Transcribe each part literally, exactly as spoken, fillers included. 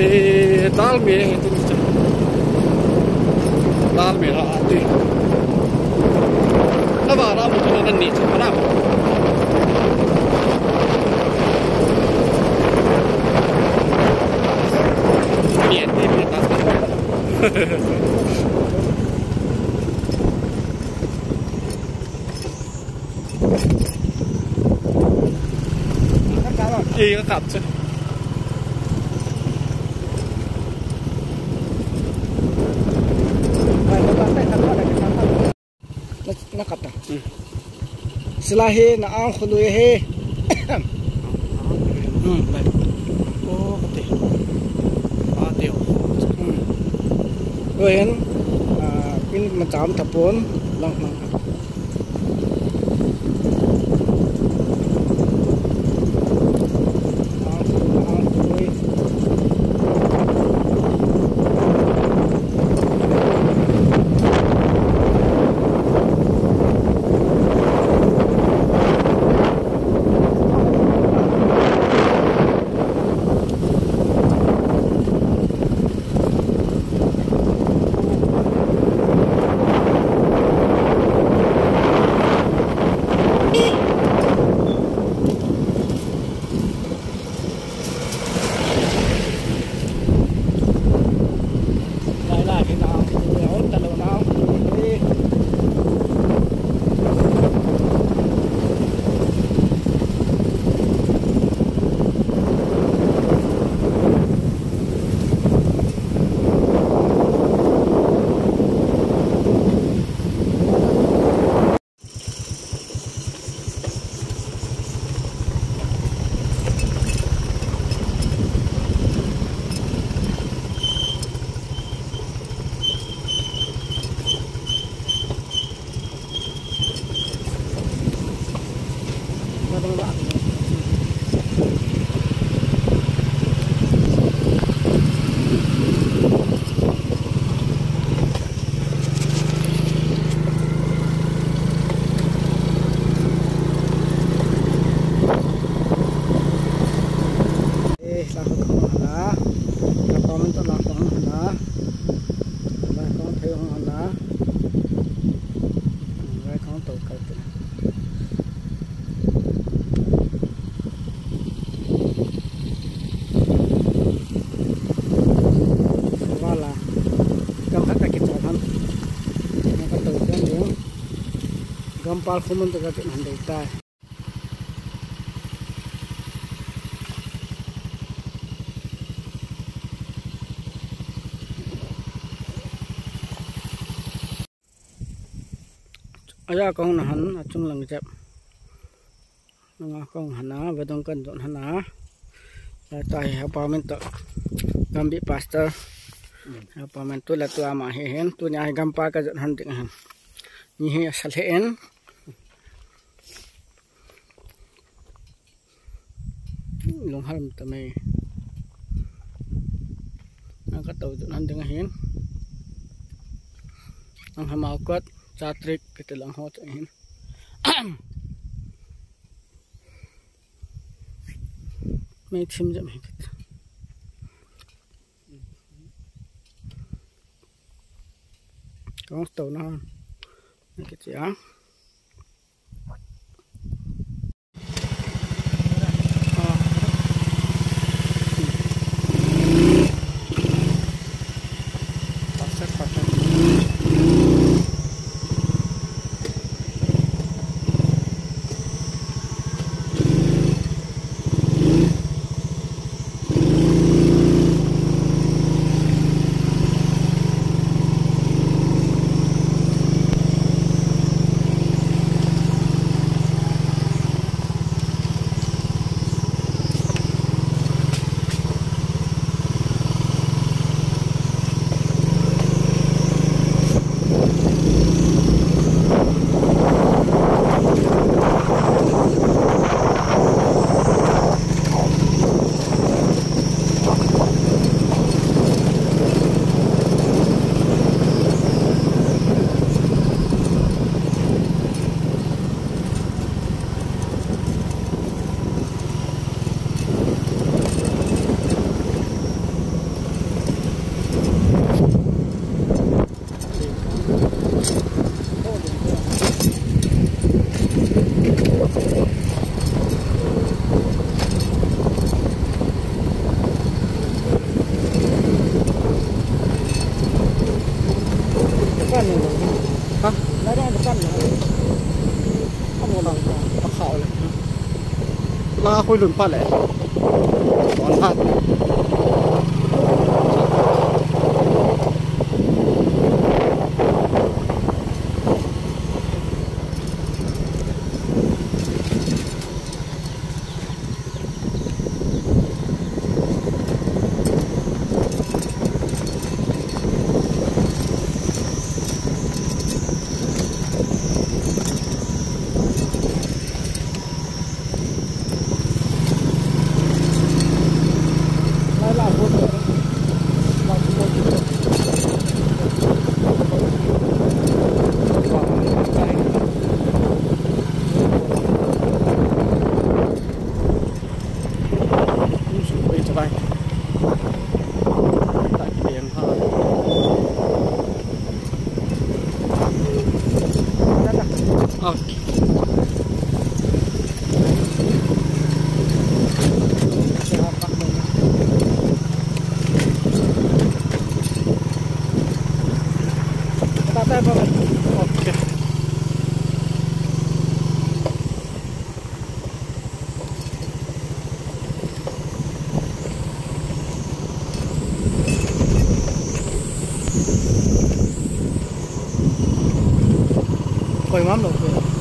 Eh, dal me he tu cha. Dal me la ati. Ava ra mo tu na ni cha na. Bien, bien, bien. Ih, kakap chu. Na, nakap ta. Hmm. Sila hi na ang khului hi. Hmm, bai. Oh, kate. Ate oh. Hmm. Ko hin, ah, pin ma cham tapon, lang, lang. Eh, sa ko ko na. Ka comment to na ko na. Ba ko thei ko na. Ba ko to ka te. Wala. Kam khat ta kichol ham. Ka to chen ding. Gampal khu mun to ka te han dei ta. Aja kong na han, achung lang jep. Nanga kong hana, vedong kan don hana. La ta hi apartment to. Gambi pastor. Apartment tu la tu ama hi hin, tu nya hi gampa ka jon han ding hin. Ni hi sa le en. Lung hal ta mai. Nang ka to jon han ding hin. Ang hamau kot, cha trick, ka te lang ho ta hin. Mai thim jam hi. Kong to na. Nang ka chia. La khoi lun pa le. Ton ha. Koi ngam lou, koi ngam lou.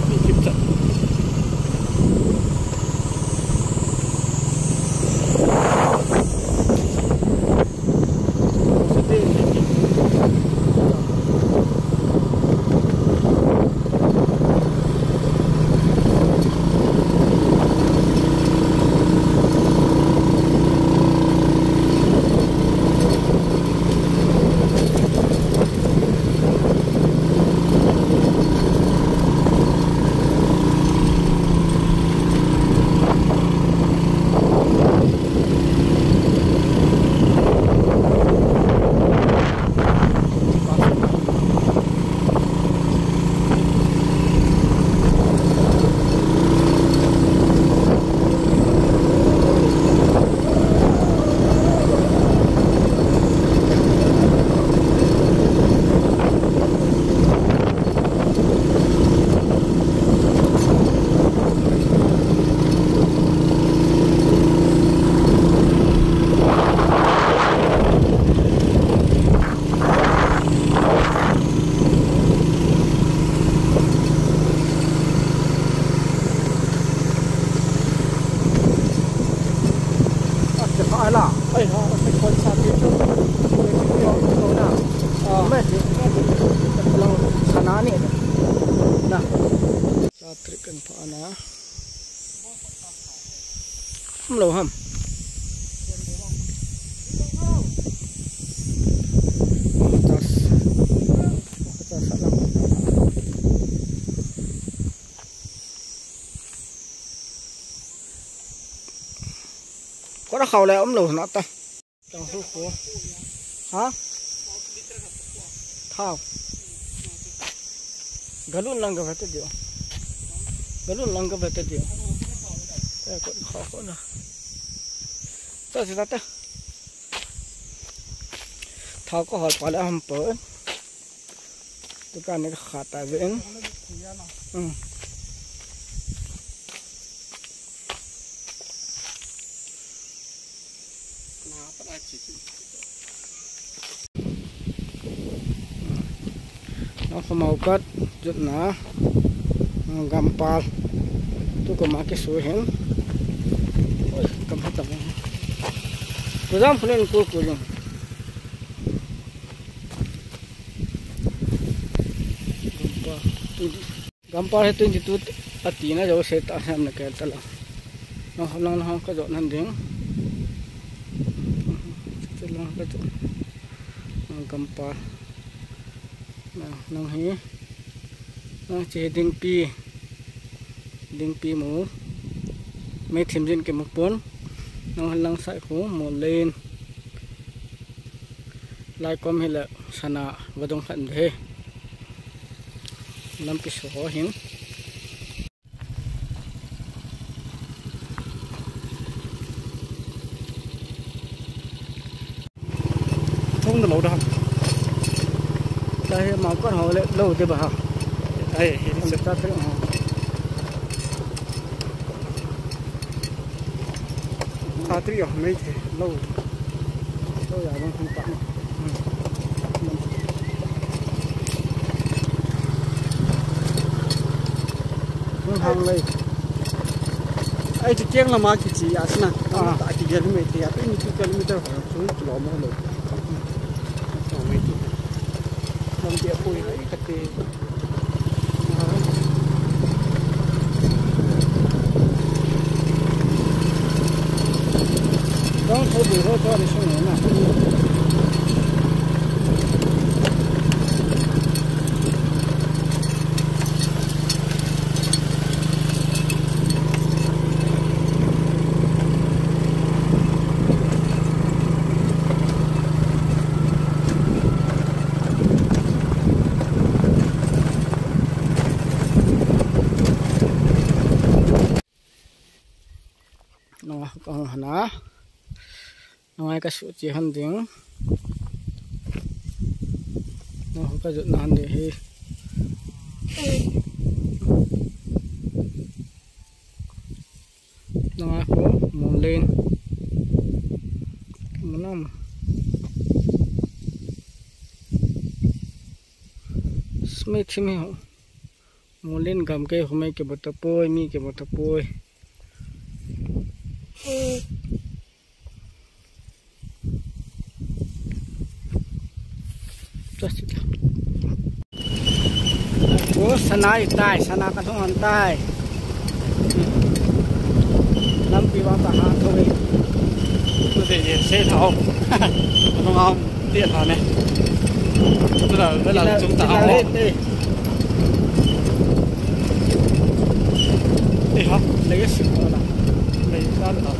Sana ni. Sa trip kan pha na. Ham lo ham. Tas. Tas sa lang. Kora khau le um lo na ta. Tang hu hu. Ha? Thao. Galun lang ka vete dio. Galun lang ka vete dio. Eh, ko kho ko na. Ta si ta ta. Thao ko hol pa le ham po. Dukan ni ka kha ta ve in. Hmm. Nang khomau kat jut na. Nang gampal. Tu ko ma ke su hin. Oi, kam ha ta. Ko jam phulen ko ko jam. Gampal. Gampal hi twenty-two ati na jo se ta ham na ke ta la. Nang, nang, nang ka jo nan ding. Te lang ka jo. Nang gampal. Nang, nang hi. Nang che ding pi. Ding pi mu. Mei thim jin ke mu pon. Nang lang sai khu mu len. Lai kom hi le sana vadong khan de. Lampi so ho hin. Thong da lo da. Ta he ma kon ho le lo de ba ha. Ai, hin sa ta te ho. Patri oh, mei the lo. Lo ya bang thang ta. Hang lei. Ai, ti tiang lama kichi asna. Ah. Ta kigel mei te, a twenty two kilometer ho chu kilo mo lo. Lam dia pui ai kate. Dong tho bu ho to ni sung na. No, kong hana. Ngai ka su chi han ding. No, ka jut na han ding hi. Ngai ko, mun len. Mun am. Smith mi ho. Mun len gam ke ho mai ke bota poi, mi ke bota poi. Just sit down. O, sana i tai, sana ka thong an tai. Lampi vang ta ha thong e. Tu te je se thao. Thong am. Tia tha ne. Tu la, tu la, chung ta ha. Tia le te. Eh, ha. Lei si ko la. Lei sa ta.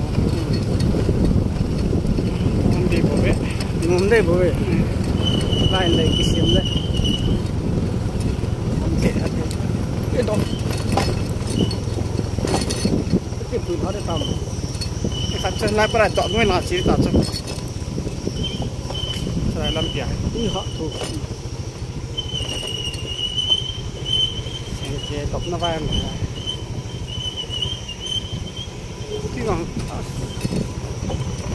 Ngom dei bou ve. Ngom dei bou ve. Lai lei kisem le. Tia, tia. Tia to. Tia pui ha de tam. Tia khat chen lai pa lai to ngoi na chi ta chu. Chulai lampi a. I ha thu. Che, che, top na vai am. Ti nang.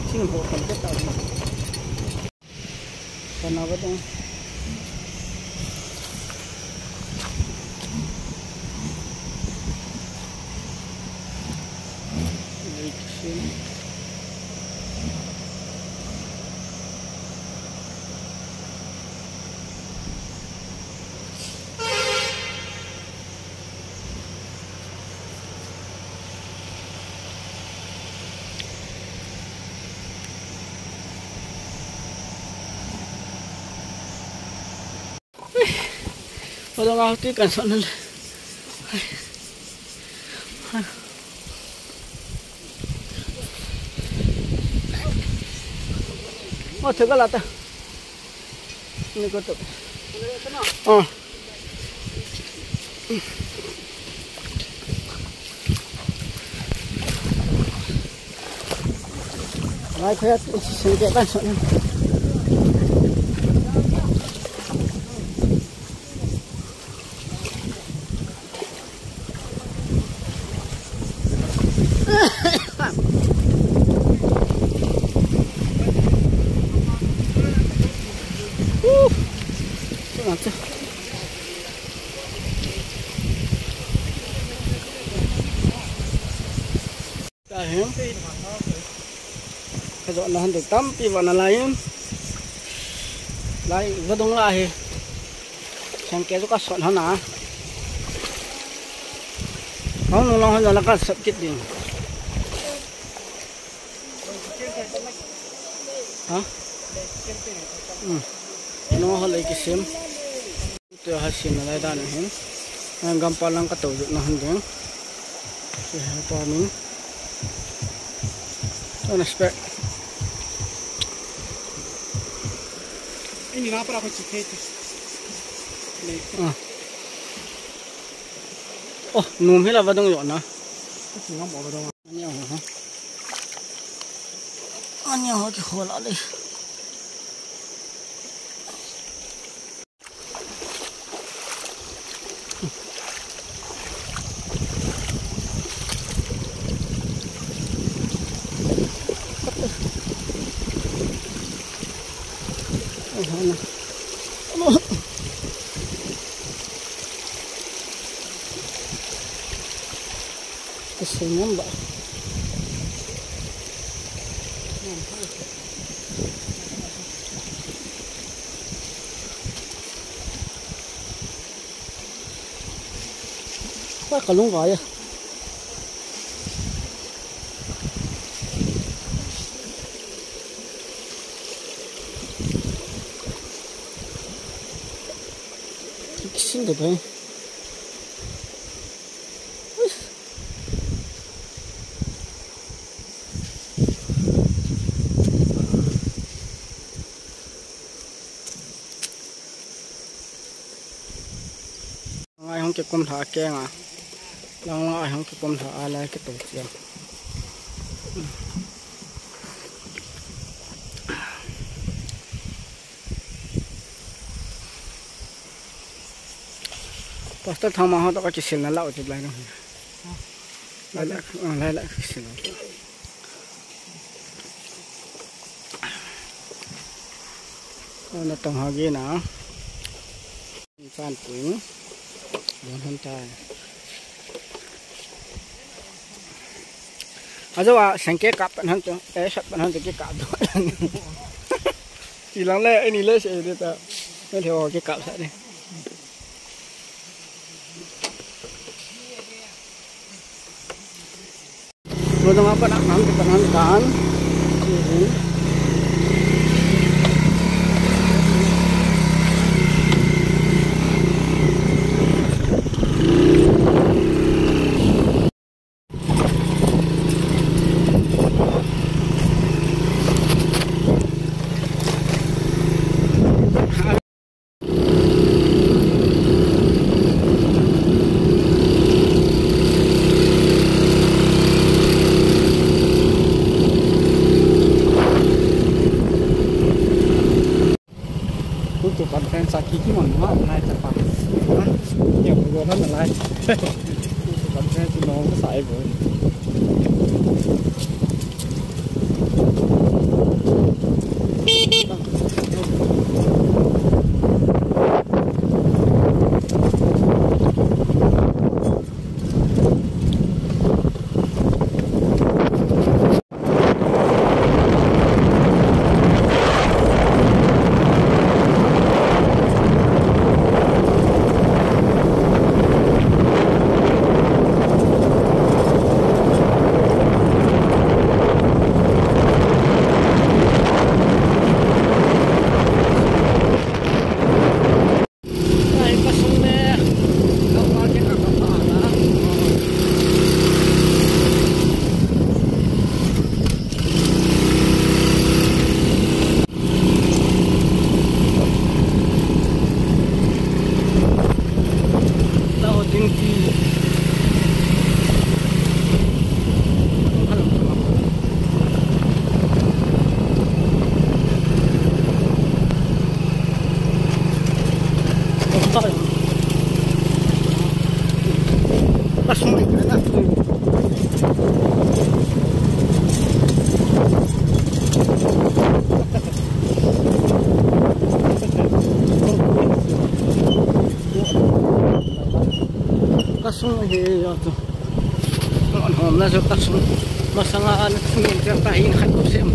Ti nang ho kan ke ta. Kana ba dong. Lei kisem. Olo nga hoti kan son le. O, thega la ta. Ni ko to. O. Lai, khoya, sing ke kan son. Tahin. Ka jot na han ding tampi va na lai in. Lai vadung la hi. Sang ke ju ka son hana. Hong nung long han jot na ka sot kit ding. Ha? Hmm. No ha lei kisem. Tua ha sin na lai dan hin. Nang gam pa lang ka to jut na han ding. Si ha pa min. Tua na spek. Ini na para ko chike. Ah. Oh, num hi la vadung jot na. Ani ho ha. Ani ho ki ho la le. Kasih ngam ba. Ka kalung vai a. Kisin de bai. Ngai hung kikum lha keng a. Lang lang ai hung kikum lha a lai kitu chia. Pastor Thangma ho to ka kisil na lau ti lai no. Lai la, ah, lai la kisil. Na tong ha gi na. San pui. Don han tai. Ajo a sengke kap pan han to. Eh, sat pan han to ke kap do. Ti lang le, ani le se de ta. Ni le ho ke kap sa de. Lo dang apa nak nang kita nang kan. Kutu conference a kiki mon ma nai ta pa. Ha? Yo go na lai. Kutu conference no sa ai bo. Kasung hi ya tu. Hom na jo kasung. Masanga an min tia ta hin khat ko sem.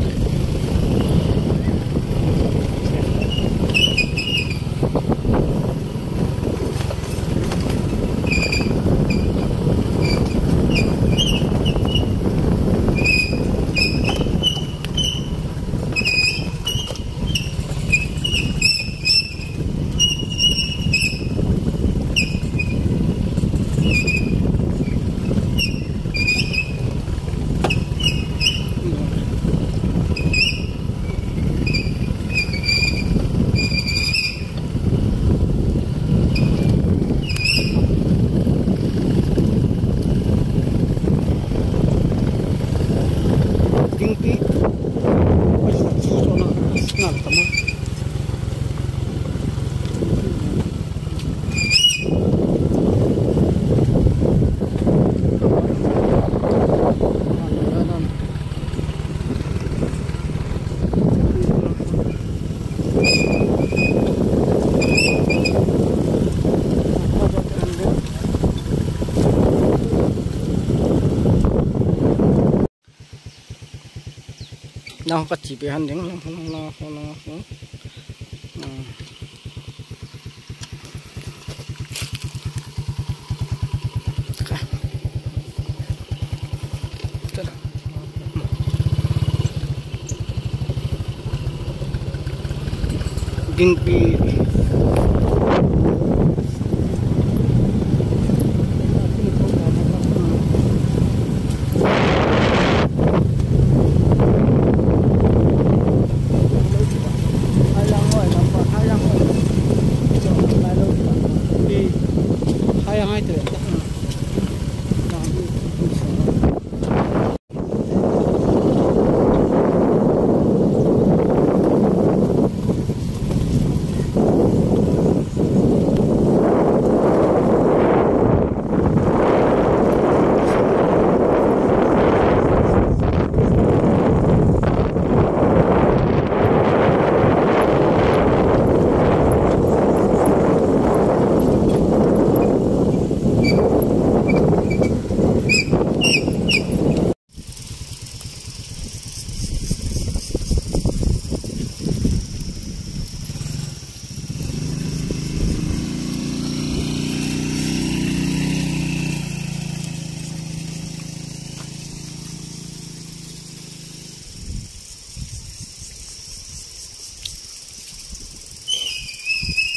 Lang ka chi pe han ding, lang, lang, lang, lang, lang. Hmm. Dingpi.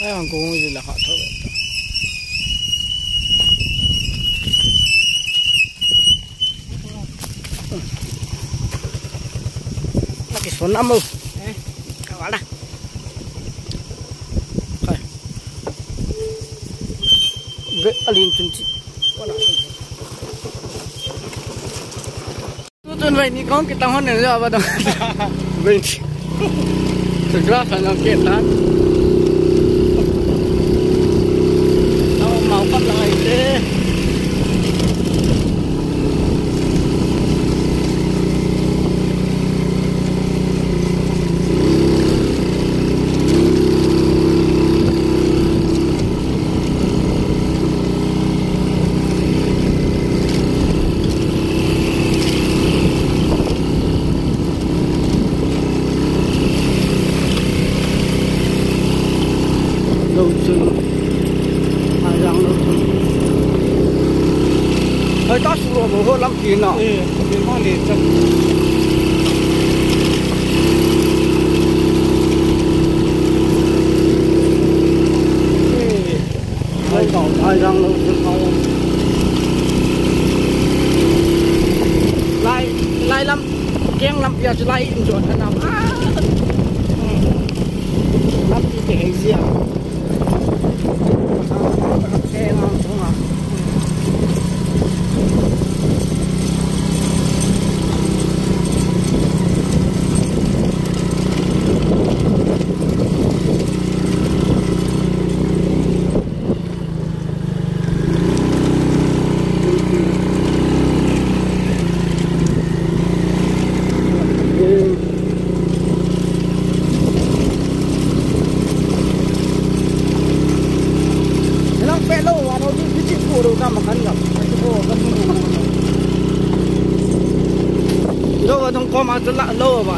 Ai, ang kung ila ha tho. Lagi sonam mo. Eh, kawala. Hai. Be alin chun chi. Wala. Tutun vai ni kong kita hon ne ja ba dong. Vai ni. Segra sa nang kita. Tao mau kap lang ai te. Lo chun. Hai jang lo chun. Hai ta su lo mo ho lam ki na. Eh, ki ma le chan. Eh. Lai tau, lai jang lo, lai tau. Lai, lai lam, keng lam pia chu lai in jo tha nam. Ah. Hmm. Lam ti te hei zia. Keng lam sunga. Lang pe lo, ano, di, di, di, puro ka makan ka. Kasi po, kasi po. Lo, anong koma, la, lo, ba?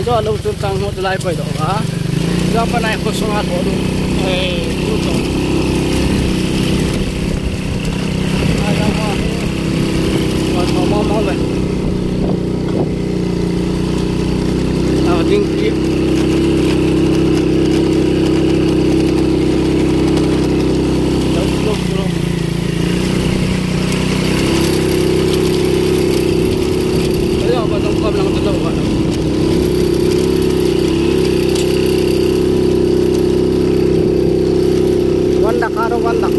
Ajo lo chun tang ho tulai koi do ga. Jo pa nai ko sunga ko do. Ei, tu to. Ajo ho. Ko to mo mo ve. Ah, ding ki. Lo, lo, lo. Ayo, ba dong kam lang tu ba. Wanda karo wanda.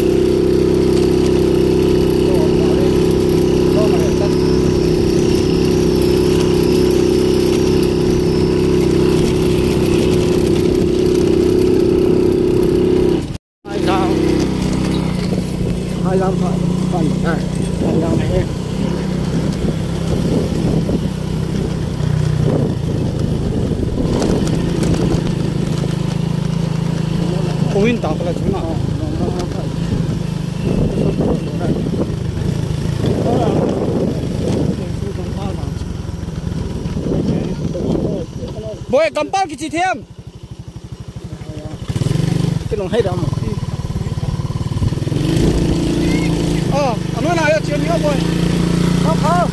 Win ta pala chuna. Boy, kampal kichi them. Kinung hai dam. Oh, anu na yo chiu ni, oh boy. Kau, kau.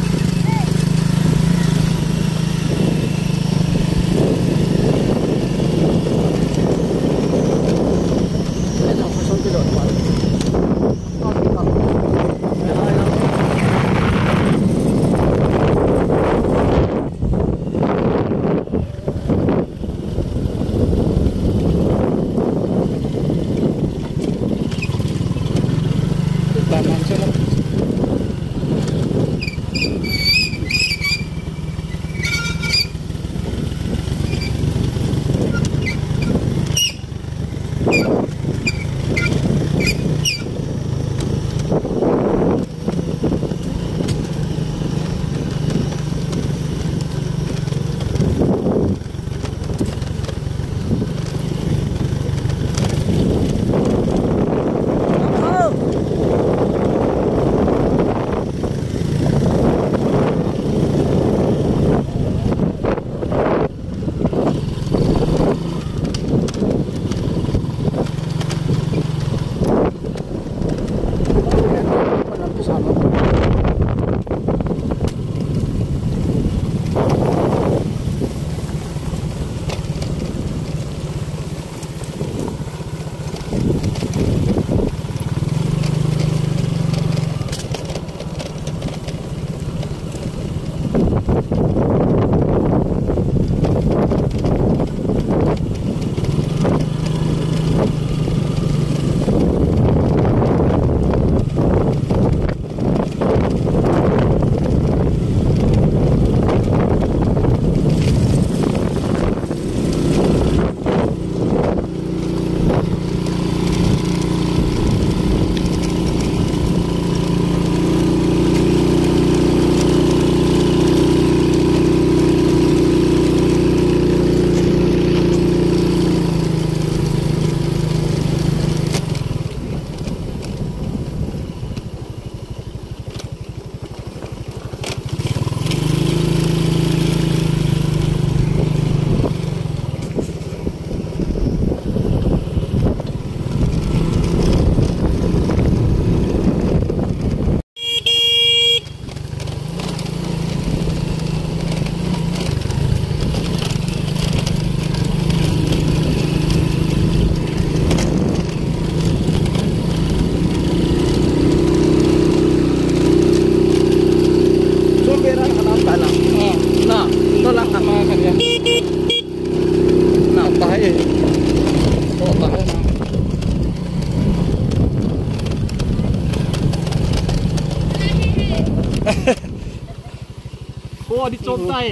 Ko di chom tai.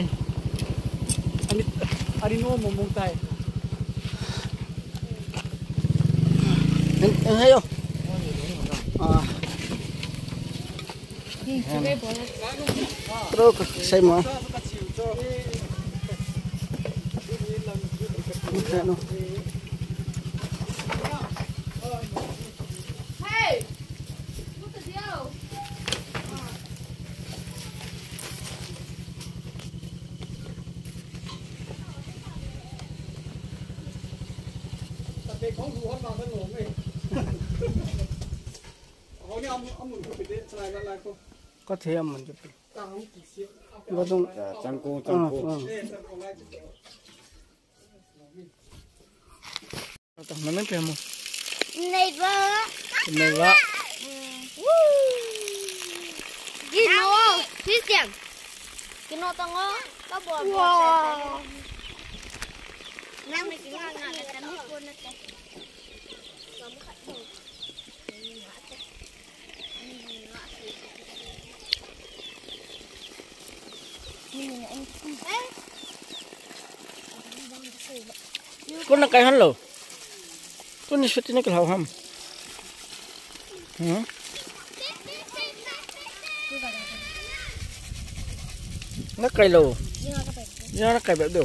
Ani, ani no mo mo tai. En, en hayo. Ah. Pro ka sai mo. Ano? Hey! Ka thei amun chu pi. Ba dong. Changko, changko. Ah, ah. Ata, na men pe mo. Nei ba. Nei ba. Woo. Kino, Christian. Kino tango. Ka bo. Wow. Nang kino na ka ni ko na ka. Kona kai han lo. Tuni suti na kal hau ham. Hmm? Na kai lo. Ya na kai ba do.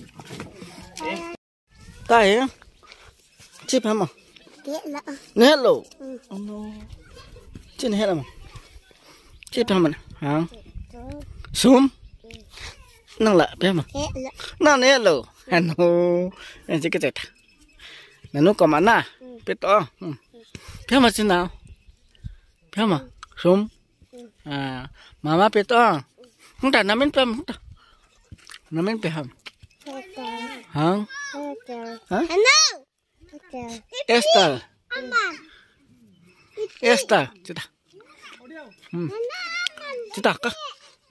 Ta he. Chi pha ma. Neh lou. Mm. Oh no. Chi neh lou ma. Chi pha ma. Ha. Sum. Nang la pha ma. Nang neh lou. Hanu. Nang chi ka ta. Nanu koma na. Pe to. Hmm. Pha ma chi na. Pha ma. Sum. Ah, mama pe to. Hung ta, namin pe, hung ta. Namin pe ham. Hang? Ha? Hello. Esther. Esther, chi ta. Hmm. Chi ta ka.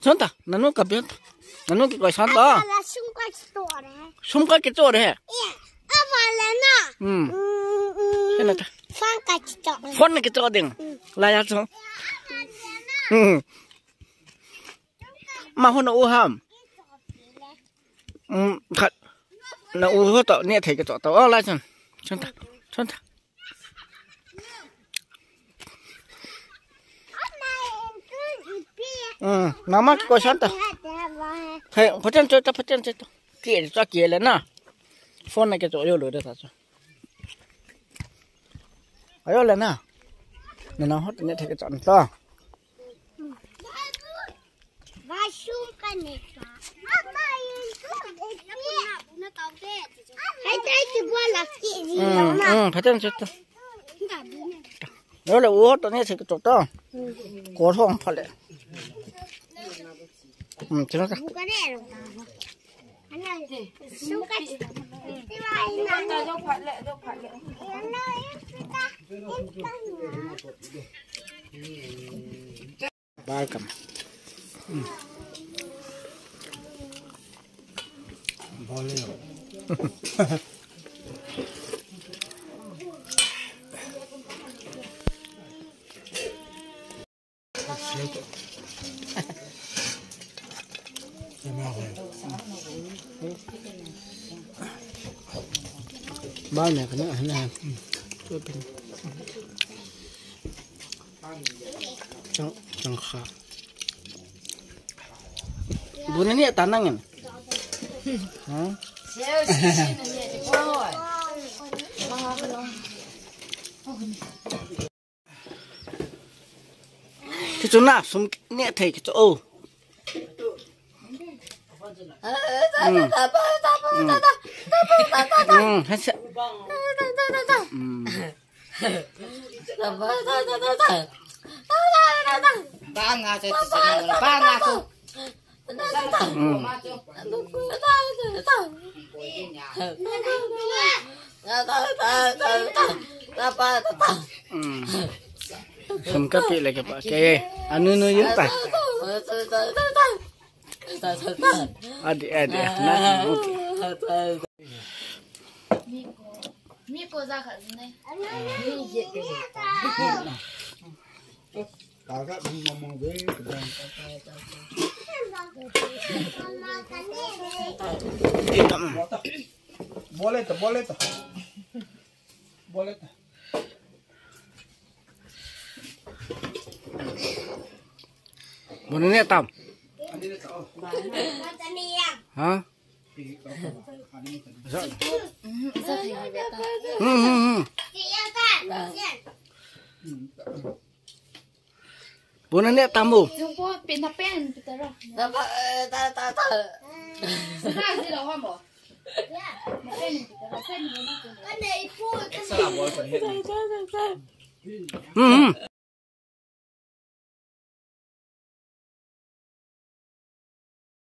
Chon ta, nanu ka pe ta. Nanu kikoi san ta. Sum ka kito re. Sum ka kito re. Hmm. Phone na kicho ding. La ya chu. Hmm. Ma ho na u ham. Hmm, khat. Na u ho to neh thei kicho to. Oh, la chun. Chun ta. Chun ta. Hmm, mama kikoi san ta. Hey, phaten cho ta, phaten cho ta. Kile cho, kile na. Phone na kicho yo lo de ta cho. Ayo le na. Na na hot ne thek chon to. Hmm, hmm, phaten chot to. Ayo le wo to ne thek chot to. Ko thong pha le. Hmm, chalo ta. Welcome. Ba ne kana na. Chang, chang kha. Bu na ni ta nang en. Ha? Chu chu na sum ne thei chu o. Hmm. Hmm. Hmm. Ha sa. Hmm. Ba nga chu, ba nga chu. Hmm. Hmm. Sum ka pe le ke pa ke. Anu nu yun pa. Adi, adi, na, na, adi. Mi ko, mi ko ja kha ne. Mi ye ke. Bole ta, bole ta. Bole ta. Bole ne tam. Ha? Hmm, hmm, hmm. Bona ne tambo. Jumbo pin na pen pitara. Ta ta ta ta. Na ji lo ha mo. Hmm, hmm.